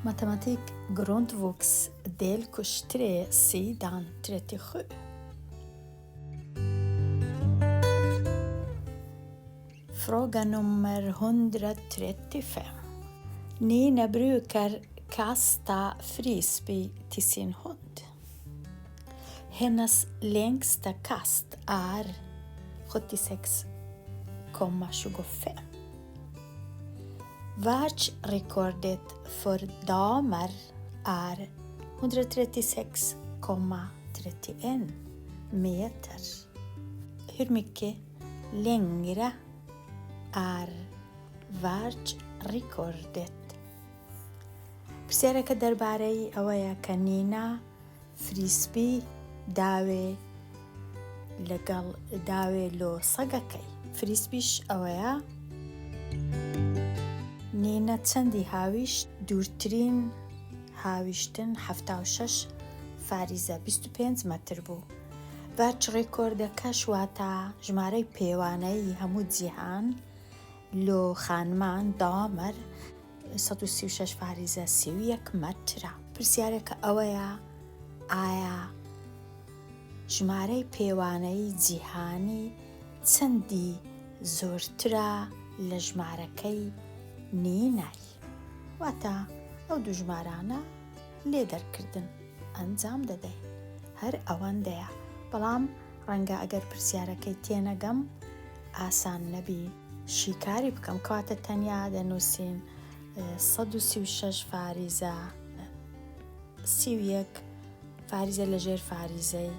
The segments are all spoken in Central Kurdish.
Matematik Grundvux delkurs 3 sidan 37. Fråga nummer 135. Nina brukar kasta frisbee till sin hund. Hennes längsta kast är 76,25. Världsrekordet för damer är 136,31 meter. Hur mycket längre är världsrekordet? پرسیارەکە دەربارەی ئەوەیە کە نینا فریسبی داوێ لەگەڵ داوێ لۆ سەگەکەی. فریسبیش ئەوەیە نینە چەندی هاویشت دوورترین هاویشتن 76 فاریزە 25 مەتر بوو. ڤارچ ڕێکۆردەکەش واتە ژمارەی پێوانەیی هەموو جیهان لۆ خانمان damer 136 فاریزە 31 مەترە. پرسیارەکە ئەوەیە ئایا ژمارەی پێوانەیی جیهانی چەندی زۆرترە لە ژمارەکەی نینای؟ واتە ئەو دوو ژمارانە لێ دەرکردن ئەنجام دەدەین هەر ئەوەندەیە بەڵام ڕەنگە ئەگەر پرسیارەکەی تێنەگەم ئاسان نەبی شیکاری بکەم کەواتە تەنیا دەنووسین 136 فاریزە 31 فاریزە لە ژێر فاریزەی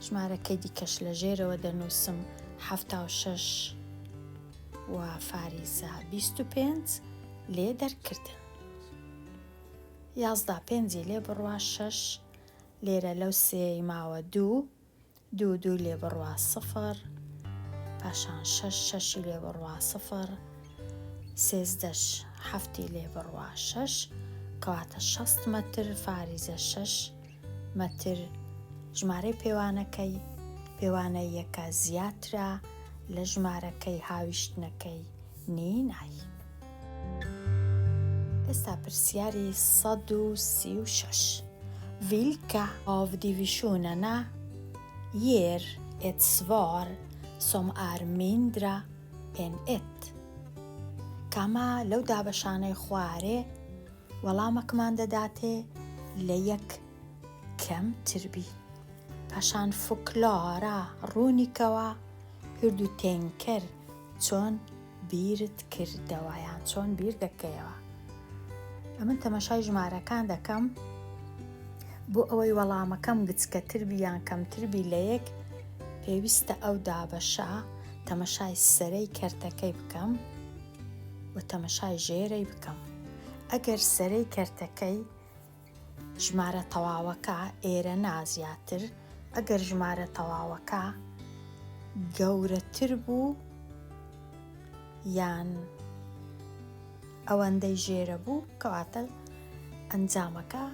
ژمارەکەی دیکەش لە ژێرەوە دەنووسم 76 و فاریزە 25 لێ دەرکردن 11 پێنجی لێ بڕوا شەش لێرە لەو سێی ماوە دوو دوو دوو لێ بڕوا سفر پاشان شەش شەشی لێ بڕوا سفر سێزدەش حەفتی لێ بڕوا شەش کەواتە شەست مەتر فاریزە شەش مەتر ژمارەی پێوانەکەی پێوانەیەکە زیاترە لە ژمارەکەی هاویشتنەکەی نینای. ئێستا پرسیاری 136. Vilka av divisionerna ger ett svar som är mindre än ett? کامە لەو دابەشانەی خوارێ وەڵامەکمان دەداتێ لە یەک کەمتر بی؟ پاشان förklara ڕوونیکەوە hur du tänker چۆن بیرت کردەوە یان چۆن بیر دەکەیەوە. ئەمن تەماشای ژمارەکان دەکەم بۆ ئەوەی وەڵامەکەم گچکەتر بی یان کەمتر بی لە یەک پێویستە ئەو دابەشە تەماشای سەرەی کەرتەکەی بکەم و تەماشای ژێرەی بکەم. ئەگەر سەرەی کەرتەکەی ژمارە تەواوەکە ئێرە نا زیاتر ئەگەر ژمارە تەواوەکە گەورەتر بوو یان ئەوەندەی ژێرە بوو کەواتە ئەنجامەکە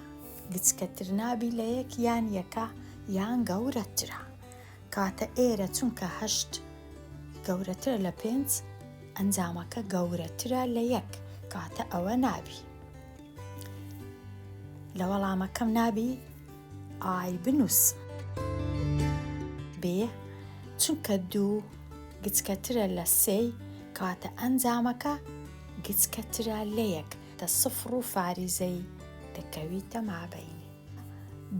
گچکەتر نابی لە یەک یان یەکە یان گەورەترە. کەواتە ئێرە چونکە هەشت گەورەترە لە پێنج ئەنجامەکە گەورەترە لە یەک کەواتە ئەوە نابی لە وەڵامەکەم نابی ئای بنووسم بێ چونکە دوو گچکەترە لە سێی کەواتە ئەنجامەکە گچکەترە لە یەک تە سفر و فاریزەی دەکەویتە مابەینی.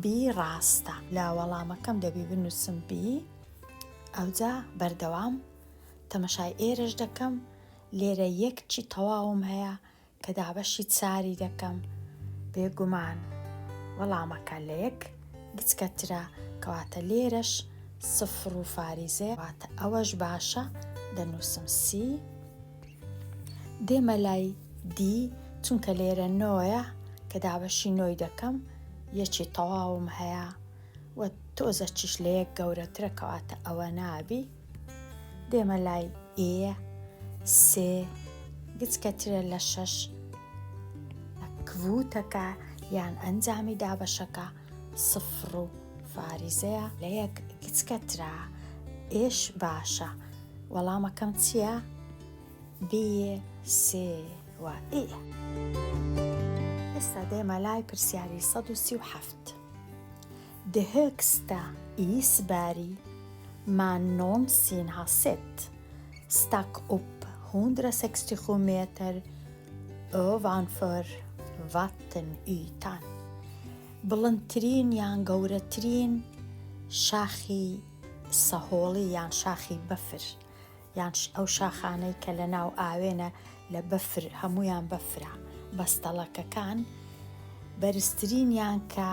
بی ڕاستە. لە وەڵامەکەم دەبی بنووسم بی ئەوجا بەردەوام تەمەشای ئێرەش دەکەم لێرە یەک چی تەواوم هەیە کە دابەشی چاری دەکەم بێگومان وەڵامەکە لە یەک گچکەترە کەواتە لێرەش سفر و فاریزەیە واتە ئەوەش باشە دەنووسم سی دێمە لای دی چونکە لێرە نۆیە کە دابەشی نۆی دەکەم یەکی تەواوم هەیە و تۆزە چیش لە یەک گەورەترە کەواتە ئەوە نابی دێمە لای ئێ سێ گچکەترە لە شەش kvotەکە یان ئەنجامی دابەشەکە سفر و فاریزەیە لە یەک گچکەترە ئێش باشە وەڵامەکەم چییە؟ بێ سێ و ئێ. ئێستا دێمە لای پرسیاری 137. Det högsta isberg man någonsin har sett stack upp 167 meter ovanför vattenytan. بڵندترین یان گەورەترین شاخی سەهۆڵی یان شاخی بەفر یان ئەو شاخانەی کە لە ناو ئاوێنە لە بەفر هەموویان بەفرە بەستەڵەکەکان بەرزترینیان کە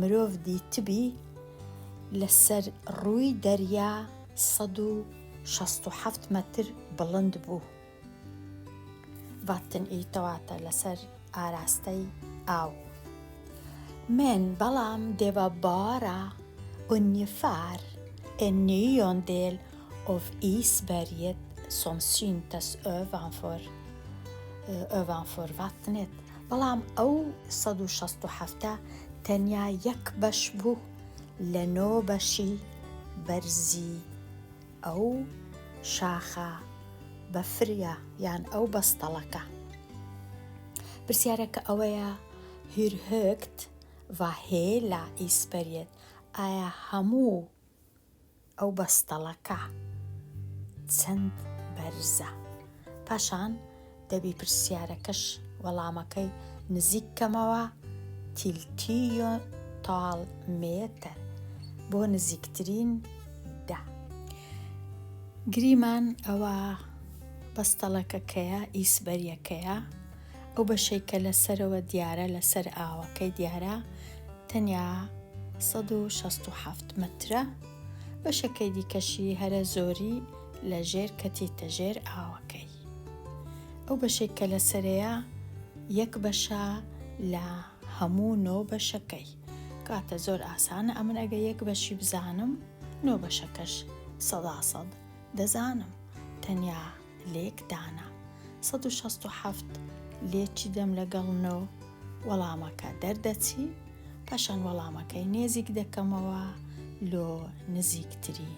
مرۆڤ دیتبی لەسەر ڕووی دەریا 167 مەتر بڵند بوو. vattenyta واتە لەسەر ئاراستەی ئاو. Men بەڵام det var bara ungefär en niondel av isberget som syntes ovanför ovanför vattnet بەڵام ئەو 167 تەنیا یەک بەش بوو لە نۆ بەشی بەرزی ئەو شاخە بەفریە یان ئەو بەستەڵەکە. پرسیارەکە ئەوەیە Hur högt var hela isberget ئایا هەموو ئەو بەستەڵەکە چەند بەرزە؟ پاشان دەبی پرسیارەکەش وەڵامەکەی نزیک کەمەوە till tiotal meter بۆ نزیکترین دە. گریمان ئەوە بەستەڵەکەکەیە، isberg ەکەیە، ئەو بەشەی کە لە سەرەوە دیارە لەسەر ئاوەکەی دیارە تەنیا 167 مەترە، بەشەکەی دیکەشی هەرە زۆری لە ژێر کەتیتە ژێر ئاوەکەی. ئەو بەشەی کە لە سەرەیە یەک بەشە لە هەموو نۆ بەشەکەی. کەواتە زۆر ئاسانە ئەمن ئەگە یەک بەشی بزانم نۆ بەشەکەش سەدا سەد دەزانم تەنیا لێک دانە 167 لێکی دەم لەگەڵ نۆ وەڵامەکە دەردەچی پاشان وەڵامەکەی نێزیک دەکەمەوە لۆ نزیکترین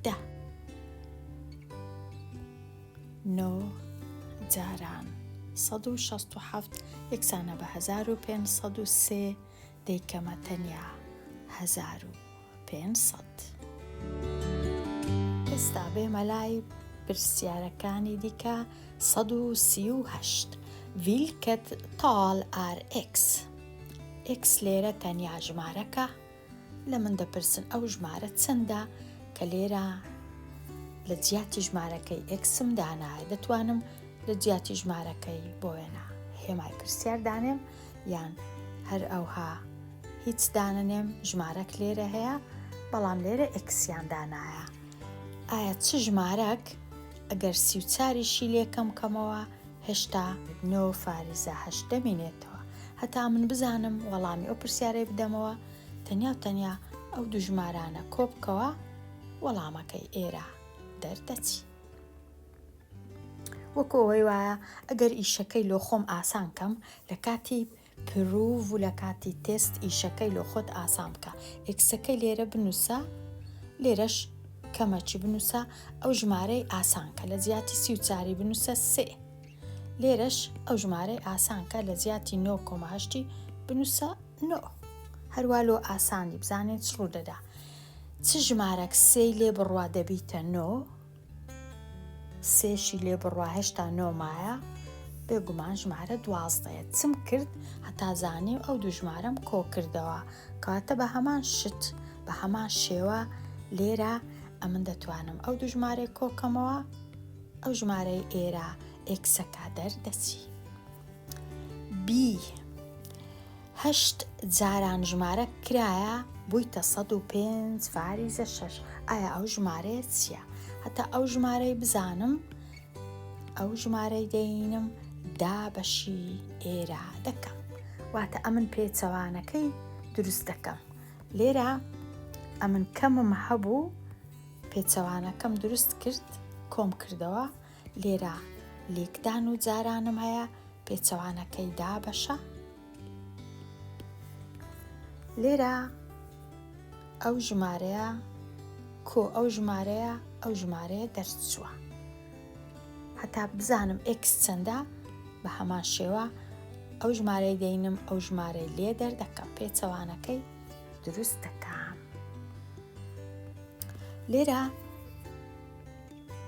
دە. نۆ جاران 167 یەکسانە بە 1503 دەیکەمە تەنیا 1500. ئێستا بێمە لای پرسیارەکانی دیکە 138 Vilket tal är x؟ x لێرە تەنیا ژمارەکە لە من دەپرسن ئەو ژمارە چەندە کە لێرە لە جیاتی ژمارەکەی x م دانایە دەتوانم لە جیاتی ژمارەکەی بۆ وێنە هێمای پرسیار دانێم یان هەر ئەوها هیچ دانەنێم ژمارەک لێرە هەیە بەڵام لێرە x یان دانایە ئایا چ ژمارەک ئەگەر 34یشی لێ کەم کەمەوە هێشتا نۆ فاریزە هەشت دەمینێتەوە هەتا من بزانم وەڵامی ئەو پرسیارەی بدەمەوە تەنیا و تەنیا ئەو دوو ژمارانە کۆبکەوە وەڵامەکەی ئێرە دەردەچی. وەکو ئەوەی وایە ئەگەر ئیشەکەی لۆ خۆم ئاسان کەم لە کاتی prov و لە کاتی تێست ئیشەکەی لۆ خۆت ئاسان بکە x ەکەی لێرە بنووسە لێرەش کەمەکی بنووسە ئەو ژمارەی ئاسان کە لە جیاتی 34 بنووسە سێ لێرەش ئەو ژمارەی ئاسان کە لە جیاتی نۆ کۆمە هەشتی بنووسە نۆ هەروا لۆ ئاسانی بزانین چ ڕوو دەدا چ ژمارەک سێی لێ بڕوا دەبیتە نۆ سێشی لێ بڕوا هێشتا نۆ مایە بێگومان ژمارە دوازدەیە چم کرد هەتا زانیم ئەو دوو ژمارەم کۆ کردەوە کەواتە بە هەمان شت بە هەمان شێوە لێرە ئەمن دەتوانم ئەو دوو ژمارەی کۆکەمەوە ئەو ژمارەی ئێرە x ەکە دەردەچی بی هەشت جاران ژمارە کرایە بوویتە 105 فاریزە شەش ئایا ئەو ژمارەیە چییە؟ هەتا ئەو ژمارەی بزانم ئەو ژمارەی دەینم دا بەشی ئێرە دەکەم واتە ئەمن پێچەوانەکەی دروست دەکەم لێرە ئەمن کەمم هەبوو پێچەوانەکەم دروست کرد کۆم کردەوە لێرە لێکدان و جارانم هەیە پێچەوانەکەی دابەشە لێرە ئەو ژمارەیە کۆ ئەو ژمارەیە ئەو ژمارەیە دەرچووە هەتا بزانم x چەندە بە هەمان شێوە. ئەو ژمارەی دەینم ئەو ژمارەی لێ دەردەکەم پێچەوانەکەی دروست دەکەم. لێرە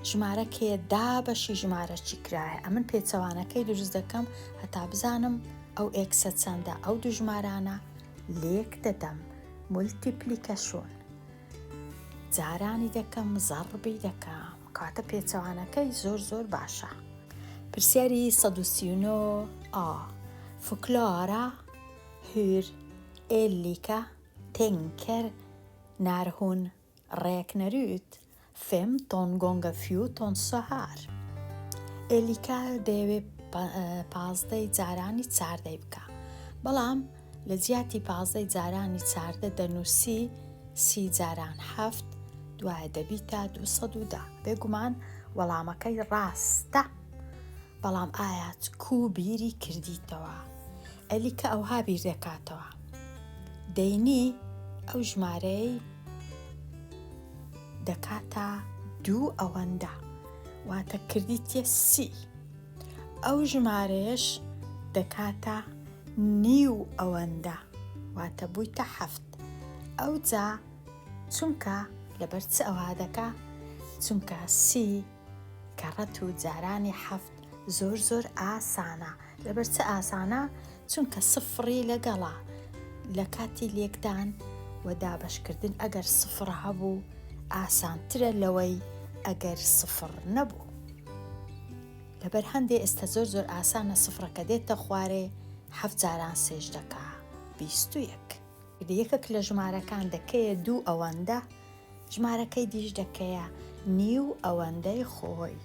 ژمارەکێ دابەشی ژمارە چی کرایە ئەمن پێچەوانەکەی دروست دەکەم هەتا بزانم ئەو x ە چەندە ئەو دوو ژمارانە لێک دەدەم multiplikation جارانی دەکەم زەڕبی دەکەم کاتە پێچەوانەکەی زۆر زۆر باشە. پرسیاری 139 A Förklara hur Ellika tänker när hon räknar ut femton gånger fjorton så här. ئێلیکا دەیەوێ پازدەی جارانی چاردەی بکا بەڵام لە جیاتی پازدەی جارانی چاردە دەنووسی سی جاران حەفت دوایە دەبیتە 210 بێگومان وەڵامەکەی ڕاستە بەڵام ئایا کو بیری کردیتەوە ئەلیکە ئەوها بیر دەکاتەوە دەینی ئەو ژمارەی دەکاتە دوو ئەوەندە واتە کردیتە سی ئەو ژمارەیەش دەکاتە نیو ئەوەندە واتە بوویتە حەفت ئەوجا چونکە لەبەر چ ئەوها دەکا چونکە سی کەڕەت و جارانی حەفت زۆر زۆر ئاسانە لەبەر چ ئاسانە چونکە سفڕی لەگەڵە لە کاتی لێکدان و دابەشکردن ئەگەر سفڕ هەبوو ئاسانترە لەوەی ئەگەر سفڕ نەبوو لەبەر هەندێ ئێستا زۆر زۆر ئاسانە سفڕەکە دێتە خوارێ حەفت جاران سێش دەکا 21 یەکێک لە ژمارەکان دەکەیە دوو ئەوەندە ژمارەکەی دیش دەکەیە نیو ئەوەندەی خۆی.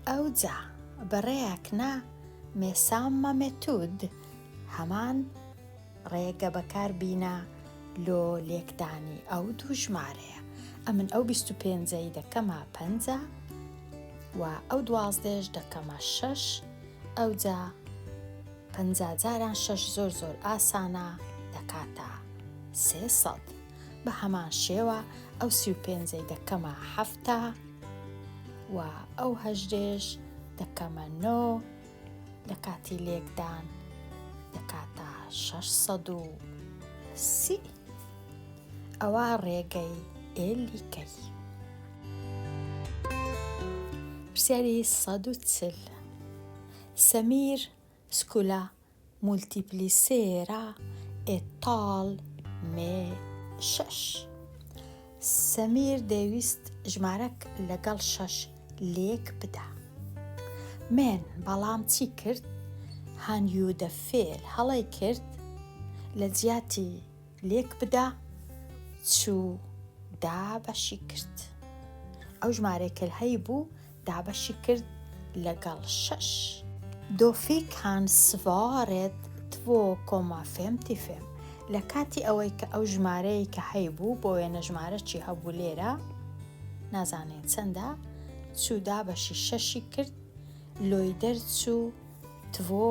ئەوجا beräkna med samma metod هەمان ڕێگە بەکار بینە لۆ لێکدانی ئەو دوو ژمارەیە. ئەمن ئەو 25 ەی دەکەمە پەنجا و ئەو دوازدەیەش دەکەمە شەش ئەوجا پەنجا جاران شەش زۆر زۆر ئاسانە دەکاتە 300. بە هەمان شێوە ئەو 35 ەی دەکەمە حەفتا و ئەو هەژدەیەش دەکەمە نۆ لە کاتی لێکدان دەکاتە 630. ئەوە ڕێگەی ئێلیکەی. پرسیاری 140 سەمیر skulle multiplicera ett tal med شەش. سەمیر دەیویست ژمارەک لەگەڵ شەش لێک بدا. Men بەڵام چی کرد؟ Han gjorde fel هەڵەی کرد لە جیاتی لێک بدا چوو دابەشی کرد. ئەو ژمارەی کە هەیبوو دابەشی کرد لەگەڵ شەش. Då fick han svaret 2,55. لە کاتی ئەوەی کە ئەو ژمارەیە کە هەیبوو بۆ وێنە ژمارە چی هەبوو لێرە نازانین چەندە چوو دابەشی شەشی کرد لۆی دەرچوو två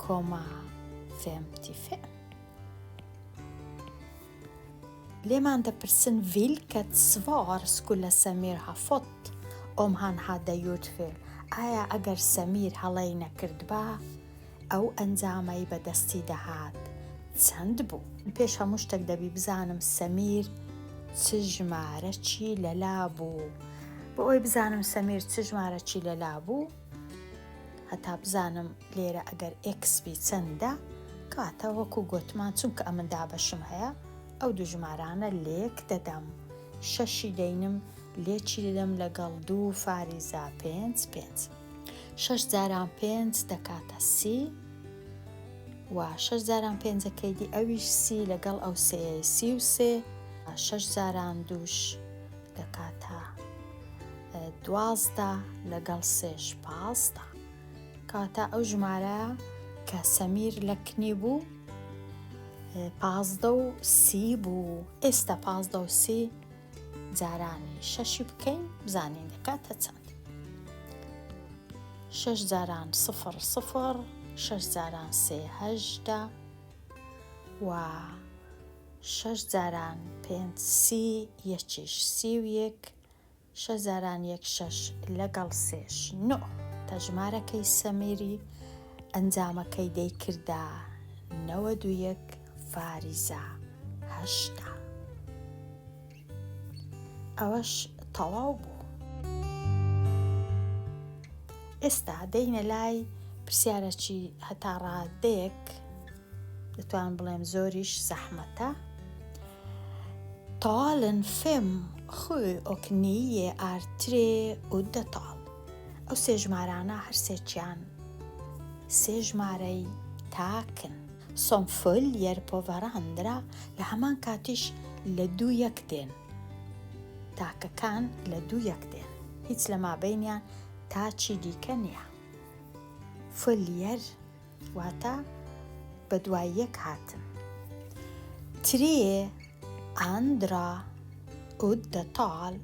komma femtiofem. لێمان دەپرسن vilket svar skulle Samir ha fått om han hade gjort fel ئایا ئەگەر سەمیر هەڵەی نەکردبا ئەو ئەنجامەی بەدەستی دەهات چەند بوو؟ پێش هەموو شتێک دەبی بزانم سەمیر چ ژمارە چی لەلا بوو. بۆ ئەوەی بزانم سەمیر چ ژمارە چی لەلا بوو هەتا بزانم لێرە ئەگەر x بی چەندە کاتە وەکو گوتمان چونکە ئەمن دابەشم هەیە ئەو دوو ژمارانە لێک دەدەم شەشی دەینم لێکی دەدەم لەگەڵ دوو فاریزا پێنج پێنج شەش جاران پێنج دەکاتە سی و شەش جاران پێنجەکەی دی ئەویش سی لەگەڵ ئەو سێیەی 33 شەش جاران دووش دەکاتە دوازدە لەگەڵ سێش پازدە کاتە ئەو ژمارە کە سەمیر لە کنی بوو پازدە و سی بوو ئێستا پازدە و سی جارانی شەشی بکەین بزانین دەکاتە چەند شەش جاران سفر سفر شەش جاران سێ هەژدە و شەش جاران پێنج سی یەکیش سی و یەک شەش جاران یەک شەش لەگەڵ سێش نۆ تا ژمارەکەی سەمیری ئەنجامەکەی دەیکردە 91 فاریزە 80. ئەوەش تەواو بوو. ئێستا دێینە لای پرسیارەکی هەتا ڕادەیەک دەتوانم بڵێم زۆریش زەحمەتە. Talen fem, sju och nio är tre uddatal. ئەو سێ ژمارانە هەر سێکیان سێ ژمارەی تاکن. Som följer på varandra لە هەمان کاتیش لە دوو یەک دێن. تاکەکان لە دوو یەک دێن. هیچ لە مابەینیان تاکی دیکە نییە. Följer واتە بەدوای یەک هاتن. Tre andra uddatal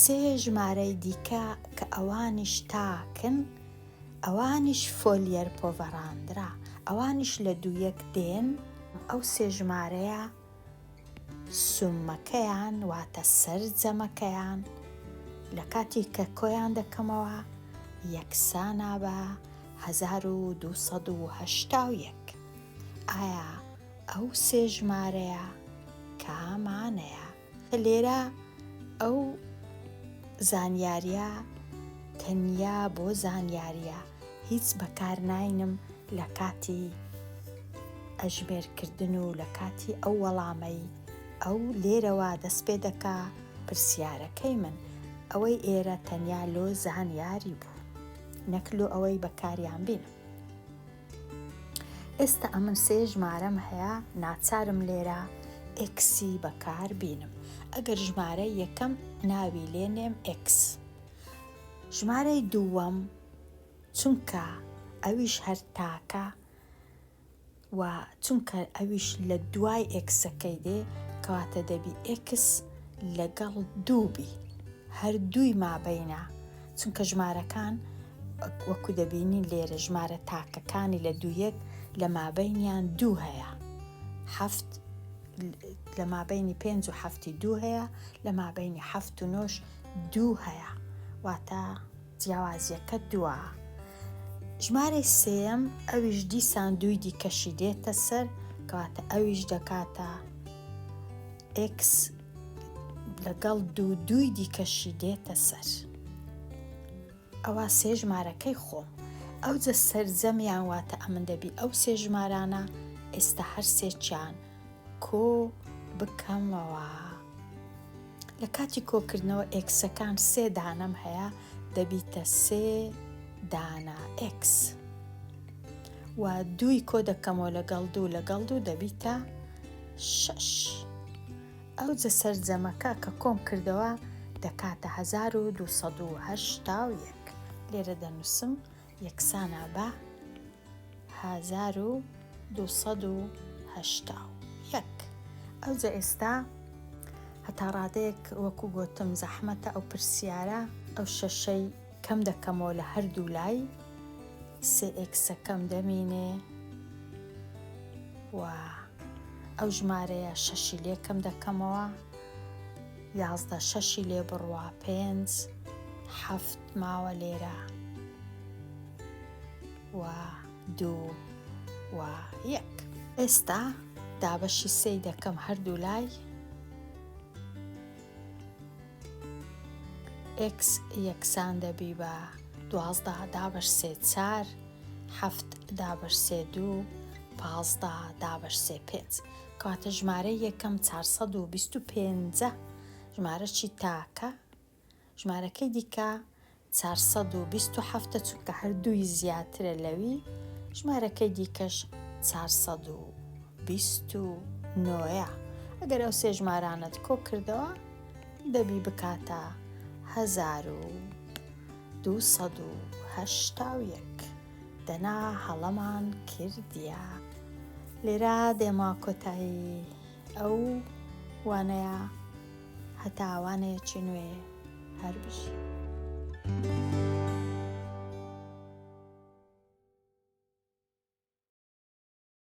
سێ ژمارەی دیکە کە ئەوانیش تاکن، ئەوانیش följer på varandra ئەوانیش لە دوو یەک دێن، ئەو سێ ژمارەیە سوممەکەیان واتە سەرجەمەکەیان لە کاتی کە کۆیان دەکەمەوە یەکسانە بە 1281. ئایا ئەو سێ ژمارەیە کامانەیە؟ لێرە ئەو زانیاریە تەنیا بۆ زانیاریە هیچ بەکار ناینم لە کاتی ئەژمێرکردن و لە کاتی ئەو وەڵامەی ئەو لێرەوە دەست پێ دەکا پرسیارەکەی من ئەوەی ئێرە تەنیا لۆ زانیاری بوو نەک لۆ ئەوەی بەکاریان بینم. ئێستا ئەمن سێ ژمارەم هەیە ناچارم لێرە ئێکسی بەکار بینم ئەگەر ژمارەی یەکەم ناوی لێنێم ئێکس ژمارەی دووەم چونکە ئەویش هەر تاکە و چونکە ئەویش لە دوای ئێکسەکەی دێ کەواتە دەبی ئێکس لەگەڵ دوو بی هەر دووی مابەینە چونکە ژمارەکان وەکو دەبینین لێرە ژمارە تاکەکانی لە دوو یەک لە مابەینیان دوو هەیە حەفت لە مابەینی پێنج و حەفتی دوو هەیە لە مابەینی حەفت و نۆش دوو هەیە واتە جیاوازیەکە دووە. ژمارەی سێیەم ئەویش دیسان دووی دیکەشی دێتە سەر کەواتە ئەویش دەکاتە ئێکس لەگەڵ دوو دووی دیکەشی دێتە سەر. ئەوا سێ ژمارەکەی خۆم ئەوجە سەرجەمیان واتە ئەمن دەبی ئەو سێ ژمارانە ئێستا هەر سێکیان کۆ بکەمەوە. لە کاتی کۆکردنەوە ئێکسەکان سێ دانەم هەیە دەبیتە سێ دانە ئێکس و دووی کۆ دەکەمەوە لەگەڵ دوو لەگەڵ دوو دەبیتە شەش. ئەوجە سەرجەمەکە کە کۆم کردەوە دەکاتە 1281. لێرە دەنووسم یەکسانە بە 1281. ئەوجە ئێستا هەتا ڕادەیەک وەکو گۆتم زەحمەتە ئەو پرسیارە، ئەو شەشەی کەم دەکەمەوە لە هەردوو لای سێ ئێکسەکەم دەمینێ و ئەو ژمارەیە شەشی لێ کەم دەکەمەوە 11 شەشی لێ بڕوا پێنج حەفت ماوە لێرە و دوو و یەک. ئێستا دابەشی سێی دەکەم هەردوو لای ئێکس یەکسان دەبی بە 12 دابەش سێ چار حەفت دابەش سێ دوو 15 دابەش سێ پێنج کەواتە ژمارەی یەکەم 425 ژمارەکی تاکە ژمارەکەی دیکە 427 ە چونکە هەر دووی زیاترە لەوی ژمارەکەی دیکەش 429 ە ئەگەر ئەو سێ ژمارانەت کۆ کردەوە دەبی بکاتە 1281 دەنا هەڵەمان کردیە. لێرە دێمە کۆتایی ئەو وانەیە هەتا وانەیەکی نوێ هەر بژی.